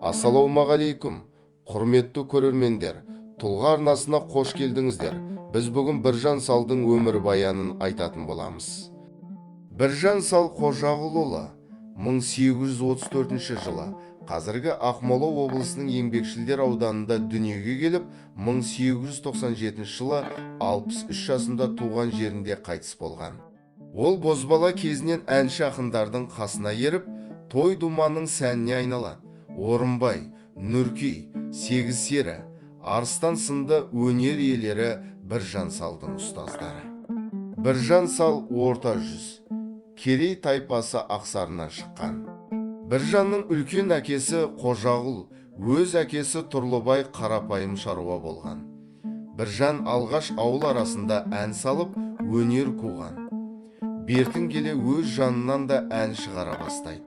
Ассалаумағалейкум, құрметті көрермендер! Тұлға арнасына қош келдіңіздер. Біз бүгін Біржан салдың өмірбаянын айтатын боламыз. Біржан сал Қожағұлұлы 1834 жылы қазіргі Ақмола облысының Еңбекшілдер ауданында дүниеге келіп, 1897 жылы 63 жасында туған жерінде қайтыс болған. Ол бозбала кезінен әнші ақындардың қасына еріп, той думанның сәніне айналады. Орынбай, Нүркей, Сегіз сері, Арыстан сынды өнер иелері Біржан салдың ұстаздары. Біржан сал Орта жүз Керей тайпасы Ақсарынан шыққан. Біржанның үлкен әкесі Қожағұл, өз әкесі Тұрлыбай қарапайым шаруа болған. Біржан алғаш ауыл арасында ән салып, өнер қуған. Бертін келе өз жанынан да ән шығара бастайды.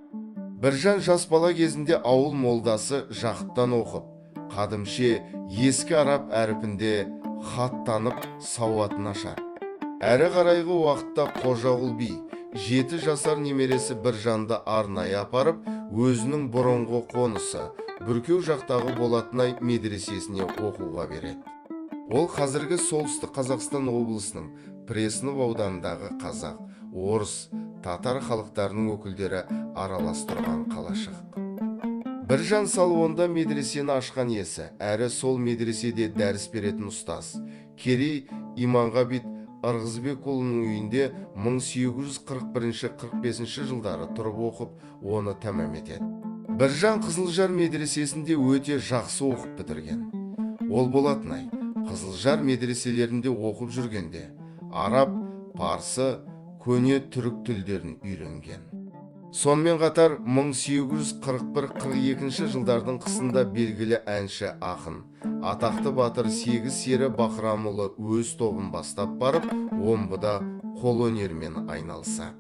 Біржан жас бала кезінде ауыл молдасы Жақыптан оқып, қадімше ескі араб әрпінде хат танып, сауатын ашады. Әрі қарайғы уақытта Қожағұл би 7 жасар немересі Біржанды арнайы апарып, өзінің бұрынғы қонысы Бүркеу жақтағы Болатынай медресесіне оқуға береді. Ол қазіргі Солтүстік Қазақстан облысының Преснов ауданындағы қазақ, орыс, татар халықтарының өкілдері аралас тұрған қалашық. Біржан сал онда медресені ашқан иесі әрі сол медреседе дәріс беретін ұстаз Керей Иманғабит Ырғызбекұлының үйінде 1841-45 жылдары тұрып оқып, оны тәмам етеді. Біржан Қызылжар медресесінде өте жақсы оқып бітірген. Ол Болатынай, Қызылжар медреселерінде оқып жүргенде араб, парсы, көне түрік тілдерін үйренген. Сонымен қатар 1841-42 жылдардың қысында белгілі әнші, ақын, атақты батыр Сегіз сері Бахрамұлы өз тобын бастап барып, Омбыда қолөнермен айналысады.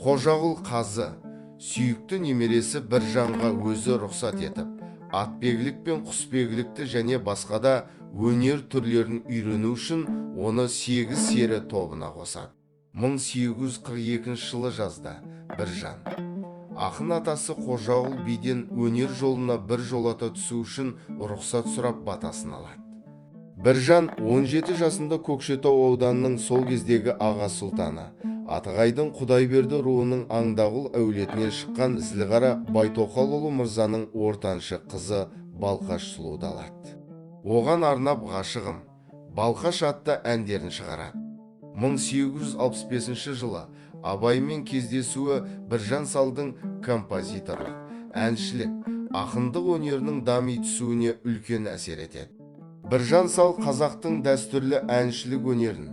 Қожағұл қазы сүйікті немересі Біржанға өзі рұқсат етіп, атбегілік пен құсбегілікті және басқа да өнер түрлерін үйрену үшін оны Сегіз сері тобына қосады. 1842 жылы жазда Біржан ақын атасы Қожағұл биден өнер жолына бір жолата түсу үшін рұқсат сұрап, батасын алады. Біржан 17 жасында Көкшетау ауданының сол кездегі аға сұлтаны Атығайдың Құдайберді руының Аңдағұл әулетінен шыққан Зілғара Байтоқалұлы мырзаның ортаншы қызы Балқаш сұлуды алады. Оған арнап «Ғашығым», «Балқаш» атты әндерін шығарады. 1865 жылы Абаймен кездесуі Біржан салдың композиторлық, әншілік, ақындық өнерінің дами түсуіне үлкен әсер етеді. Біржан сал қазақтың дәстүрлі әншілік өнерін,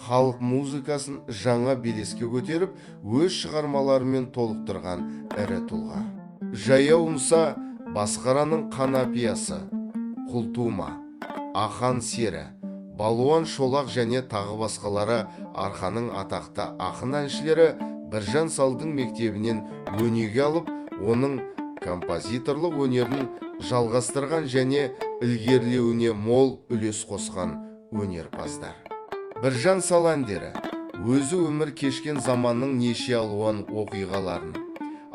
халық музыкасын жаңа белеске көтеріп, өз шығармаларымен толықтырған ірі тұлға. «Жаяу Мұса», «Басқараның қанапиясы», «Құлтума», «Ақан сері», «Балуан Шолақ» және тағы басқалары арқаның атақты ақын әншілері Біржан салдың мектебінен өнеге алып, оның композиторлық өнерін жалғастырған және ілгерілеуіне мол үлес қосқан өнерпаздар. Біржан сал әндері өзі өмір кешкен заманның неше алуан оқиғаларын,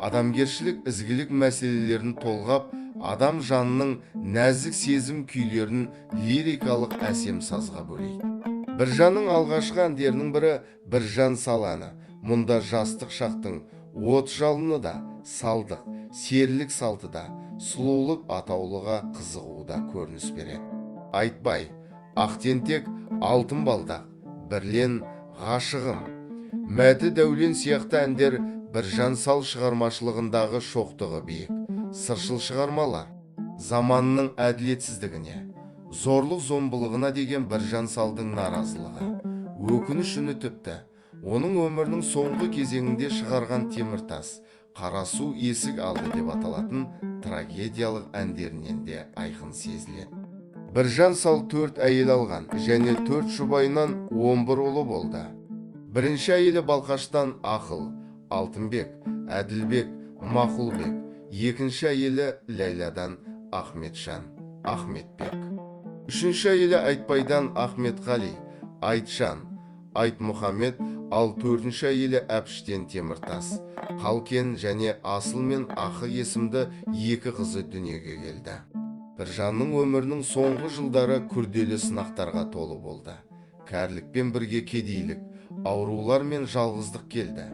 адамгершілік, ізгілік мәселелерін толғап, адам жанының нәзік сезім күйлерін лирикалық әсем сазға бөлейді. Біржанның алғашқы әндерінің бірі — «Біржан сал» әні. Мұнда жастық шақтың от жалыны да, салдық, серілік салты да, сұлулық атаулыға қызығу да көрініс береді. «Айтбай», «Ақтентек», «Алтын балдақ», «Бірлен», «Ғашығым», «Мәті Дәулен» сияқты әндер Біржан сал шығармашылығындағы шоқтығы биік сыршыл шығармалар. Заманның әділетсіздігіне, зорлық зомбылығына деген Біржан салдың наразылығы, өкініш үні тіпті оның өмірінің соңғы кезеңінде шығарған «Теміртас», «Қарасу есік алды» деп аталатын трагедиялық әндерінен де айқын сезіледі. Біржан сал төрт әйел алған және төрт жұбайынан 11 ұлы болды. Бірінші әйелі Балқаштан Ақыл, Алтынбек, Әділбек, Мақұлбек, екінші әйелі Ләйладан Ахметжан, Ахметбек, үшінші әйелі Айтбайдан Ахметқали, Айтжан, Айтмұхаммед, Ал төртінші әйелі Әпіштен Теміртас, Қалкен және Асыл мен Ақы есімді екі қызы дүниеге келді. Біржанның өмірінің соңғы жылдары күрделі сынақтарға толы болды. Кәрілікпен бірге кедейлік, аурулар мен жалғыздық келді.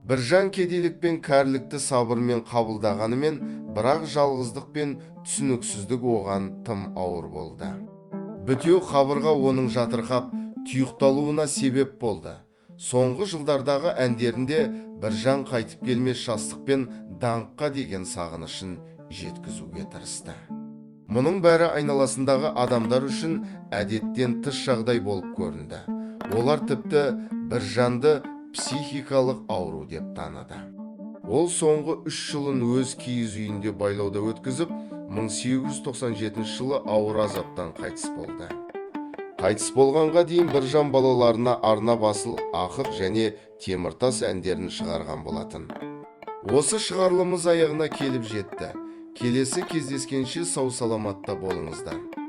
Біржан кедейлік пен кәрілікті сабырмен қабылдағанымен, бірақ жалғыздық пен түсініксіздік оған тым ауыр болды. Бітеу қабырға оның жатырқап, тұйықталуына себеп болды. Соңғы жылдардағы әндерінде Біржан қайтып келмес жастық пен даңққа деген сағынышын жеткізуге тырысты. Мұның бәрі айналасындағы адамдар үшін әдеттен тыс жағдай болып көрінді. Олар тіпті Біржанды психикалық ауру деп таныды. Ол соңғы 3 жылын өз киіз үйінде байлауда өткізіп, 1897 жылы ауыр азаптан қайтыс болды. Қайтыс болғанға дейін Біржан балаларына арнап Асыл, Ақық және Теміртас әндерін шығарған болатын. Осы шығарылымыз аяғына келіп жетті. Келесі кездескенше сау саламатта болыңыздар.